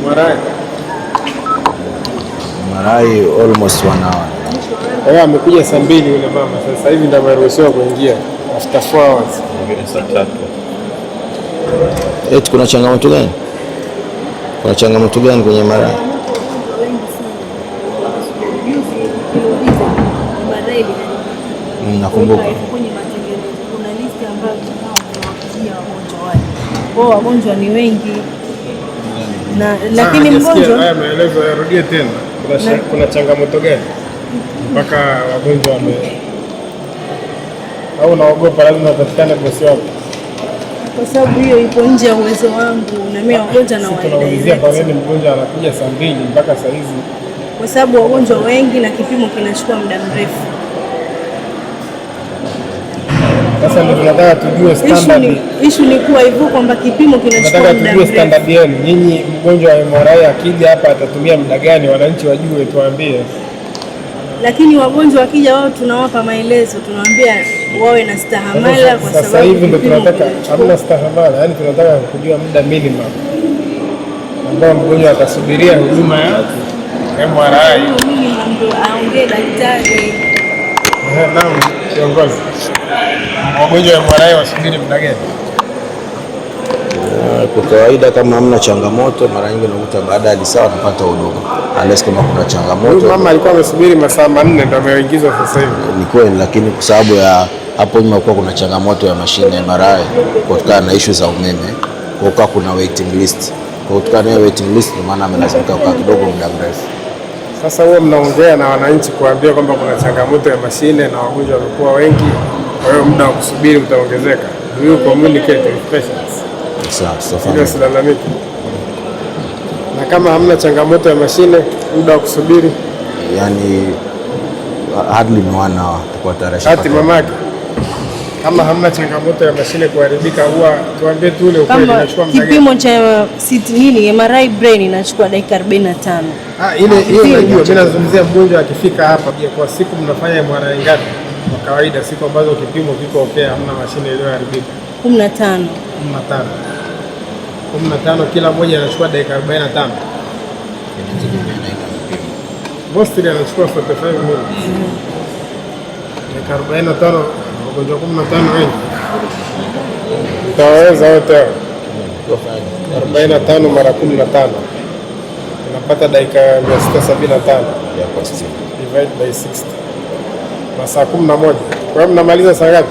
MRI. MRI almost 1 hour. Kwa hiyo amekuja saa 2 yule mama, sasa hivi ndio ameruhusiwa kuingia after 4 hours. Mwingine saa 3. Eti kuna changamoto gani? Kuna changamoto gani kwenye MRI? Wengi sana. Juzi niliuliza MRI iliharibika. Nakumbuka. Kwa kwenye matengenezo kuna list ambayo tunao tunawakujia wagonjwa wale. Kwa hiyo wagonjwa ni wengi na lakini Ah, hajasikia mgonjwa haya maelezo, yarudie tena. Kuna changamoto gani mpaka wagonjwa wame au unaogopa lazima apatikane bosi wako? Kwa sababu hiyo ipo nje ya uwezo wangu na mimi wagonjwa na Sisi tunaulizia kwa nini mgonjwa anakuja saa 2 mpaka saa hizi. Kwa sababu wagonjwa wengi na kipimo kinachukua muda mrefu. Sasa ndio tunataka tujue Issue standard. ni kuwa hivyo kwamba kipimo kinachukua Tunataka muda tujue mrefu. Standard yenu. Nyinyi mgonjwa wa MRI akija hapa atatumia muda gani? Wananchi wajue, tuambie. Lakini wagonjwa wakija wao tunawapa maelezo, tunawaambia wawe na stahamala kwa Sasa sababu hivi ndio kipimo tunataka, kinachukua hamna stahamala, yani tunataka kujua muda minimum ambao mgonjwa atasubiria huduma ya MRI. Hiyo minimum ndio aongee daktari. Ehe, naam, kiongozi, wagonjwa wa MRI wasubiri muda gani? Kwa kawaida kama hamna changamoto, mara nyingi unakuta baada ya lisaa wanapata huduma, unless kama kuna Huyu changamoto. mama alikuwa amesubiri masaa 4 ndio ameingizwa sasa hivi. Ni kweli, lakini kwa sababu ya hapo nyuma kulikuwa kuna changamoto ya mashine ya MRI kutokana na issue za umeme, kwa kuwa kuna waiting list. Kwa kutokana na hiyo waiting list, ndio maana amelazimika kukaa kidogo muda mrefu. Sasa huwa mnaongea na wananchi kuambia kwamba kuna changamoto ya mashine na wagonjwa wamekuwa wengi, kwa hiyo muda wa kusubiri utaongezeka. Do you communicate with patients? Sawa, Ili tutafanya. wasilalamike. Na kama hamna changamoto ya mashine, muda wa kusubiri? Yani hardly ni one hour tutakuwa tayari Ati ashapata. Mamake, kama hamna changamoto ya mashine kuharibika, huwa tuambie tu ule ukweli, Kama inachukua muda gani? kipimo cha CT nini MRI brain inachukua dakika 45. Ah, ile hiyo najua. Mimi nazungumzia mgonjwa akifika hapa, je, kwa siku mnafanya MRI ngapi? Kwa kawaida siku ambazo kipimo kiko okay, hamna mashine iliyoharibika. 15. 15. 15, kila mmoja anachukua dakika 45. Inategemea na aina ya vipimo. Mostly anachukua 45 minutes. Dakika 45, wagonjwa 15 wengi. Mtawaweza wote hao? 45 mara 15 unapata dakika 675 Ya kwa 60. Divide by 60, masaa 11. Kwa hiyo mnamaliza saa ngapi?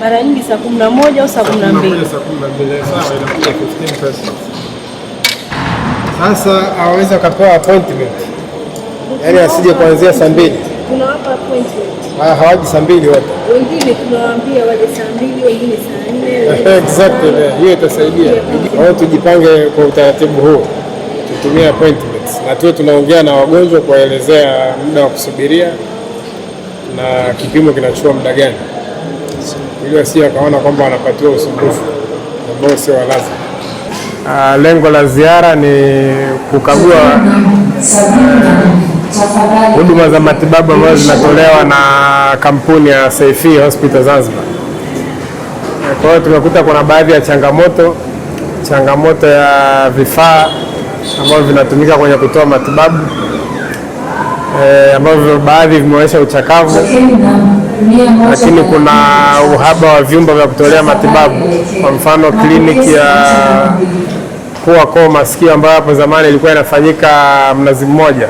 Mara nyingi saa 11 au saa 12. Saa 12, sawa, inakuja 15%. Sasa aweze akapewa appointment, yaani asije kuanzia saa 2. Tunawapa appointment. Haya, hawaji saa 2 wote. Wengine tunawaambia waje saa 2, wengine saa 4, wengine saa Exactly, 5. hiyo itasaidia. Kwa hiyo tujipange kwa utaratibu huo, tutumie appointments na tuwe tunaongea na wagonjwa kuwaelezea muda wa kusubiria na kipimo kinachukua muda gani, ili wasije wakaona kwamba wanapatiwa usumbufu ambao sio wa lazima. Lengo la ziara ni kukagua huduma za matibabu ambazo zinatolewa na kampuni ya Saifee Hospital Zanzibar. Kwa hiyo tumekuta kuna baadhi ya changamoto, changamoto ya vifaa ambavyo vinatumika kwenye kutoa matibabu ambavyo baadhi vimeonyesha uchakavu, lakini kuna uhaba wa vyumba vya kutolea matibabu. Kwa mfano kliniki ya pua, koo, masikio ambayo hapo zamani ilikuwa inafanyika Mnazi Mmoja,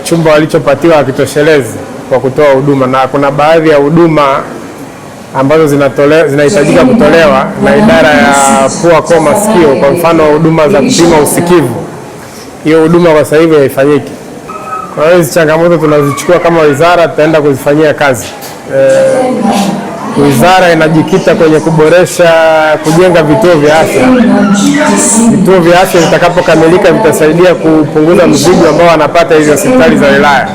chumba walichopatiwa hakitoshelezi kwa kutoa huduma, na kuna baadhi ya huduma ambazo zinahitajika kutolewa na idara ya pua, koo, masikio. Kwa mfano huduma za kupima usikivu, hiyo huduma kwa sasa hivi haifanyiki. Kwa hiyo hizi changamoto tunazichukua kama wizara, tutaenda kuzifanyia kazi. Wizara inajikita kwenye kuboresha, kujenga vituo vya afya. Vituo vya afya vitakapokamilika vitasaidia kupunguza mzigo ambao wanapata hizi hospitali za wilaya.